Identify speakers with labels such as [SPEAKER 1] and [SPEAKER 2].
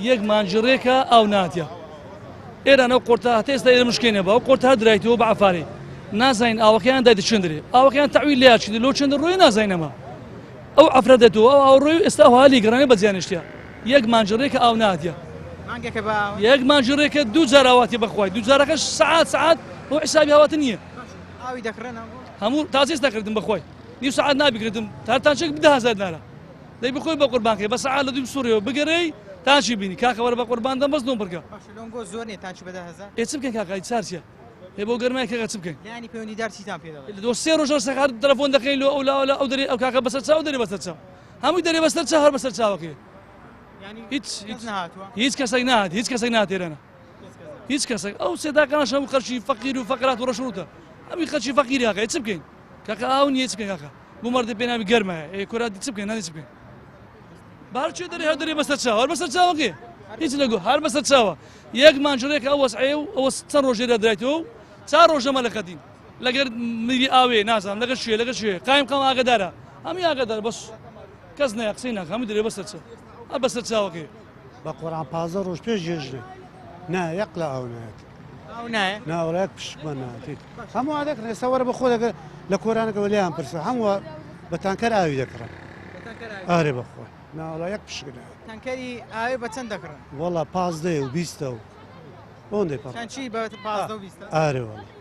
[SPEAKER 1] یەک مانگی ڕێکە ئاو ناتە ئێران ئەو قۆرتە هەتا ئێستا ئێرە مشکێنە بە ئەو قۆرتە درایتەوە بە عەفارێ نازانین ئاوەکەیان دای دەچێندرێ ئاوەکەیان تەعویل لیا چی لۆ چێندە ڕۆی نازانین ئەمە ئەو عەفرە دێتەوە ئەو ئاو ڕۆی ئێستا ئەو هالی گەڕانێ بە جیانشتە یەک مانگی ڕێکە ئاو ناتە
[SPEAKER 2] مانگێکە بە ئاو
[SPEAKER 1] یەک مانگی ڕێکە دوو جار ئاواتی بەخوای دوو جارەکەش سەعات سەعات بۆ حیسابی هاواتن نییە
[SPEAKER 2] ئاوی دەکڕن
[SPEAKER 1] هەموو تازە ئێستا کردم بەخوای نیو سەعات نابیکردم تا تانچێک بدە هەزار دینارە دەی بخۆی بە قوربانکەی بە سەعات لە دووی بسوڕیەوە بگەرێی تانچی بینی کاکە وەرە بە قوربان دەم بەس لۆم بڕگە.
[SPEAKER 2] باشە لۆم گۆ زۆر نیە تانچی بە 10,000؟
[SPEAKER 1] ئێ چ بکەین کاکە ئەی چار چیە ئێ بۆ گەرمای کاکە چ بکەین؟
[SPEAKER 2] لایەنی پەیوەندیدار چیتان پێ دەڵێ؟
[SPEAKER 1] لۆ سێ ڕۆژە سەعات تەلەفۆن دەکەین لۆ ئەو لا ئەو لا ئەو دەرێ ئەو کاکە بەسەر چاو دەرێ بەسەر چاو هەمووی دەرێ بەسەر چاو هەر بەسەر چاوەکەی
[SPEAKER 2] یانی
[SPEAKER 1] هیچ
[SPEAKER 2] کەس
[SPEAKER 1] هیچ
[SPEAKER 2] نەهاتووە؟
[SPEAKER 1] هیچ کەسێک نەهات هیچ کەسێک نەهات ئێرەنە هیچ کەسێک ئەو سێ تاقانەش هەموو خەرکی فەقیر و فەقرات و ڕەشڕووتە هەمووی خەرکی فەقیری کاکە ئێ چ بکەین کاکە ئاو نییە چ بکەین کاکە بۆ مەردە پێناوی گەرمە ئێ کورە چ بکەین نانی چ بکەین بار چێ دەرێ هەر دەرێ بەسەر چاوە هەر بەسەر چاوەکەی هیچ لەگو هەر بەسەر چاوە یەک مانجڕێکە ئەو وەسعەیە و ئەوە چەند ڕۆژێ دەدرایتەوە و چار ڕۆژەمە لە قەدیم لەگەر میری ئاوێ نازانم لەگەر شوێ لەگەر شوێ قایم قام ئاگدارە هەمووی ئاگدار بەس کەس نایە قسەی ناکە هەموو دەرێ بەسەر چاو هەر بەسەر چاوەکەی.
[SPEAKER 3] بە قورعان 15 ڕۆژ پێش جێژنێ نا یەک لە ئاو نایەت.
[SPEAKER 2] ئاو نایە؟
[SPEAKER 3] نا وەڵا یەک پشکمان نایەت. هەموو دەکڕن ئێستا وەرە بە خۆ دەکە لە کۆرانەکەەوە لێیان پرسە هەموو بە تانکەر ئاوی دەکڕن. ئارێ بەخۆی نا وەڵا یەک پشک نایەت.
[SPEAKER 2] تانکەری ئاوێ بە چەند دەکڕن؟
[SPEAKER 3] وەڵا پازدەیە و بیستە و ئەوەندەی پەڕ.
[SPEAKER 2] چەند چی بە پازدە و بیستە؟
[SPEAKER 3] ئارێ وەڵا.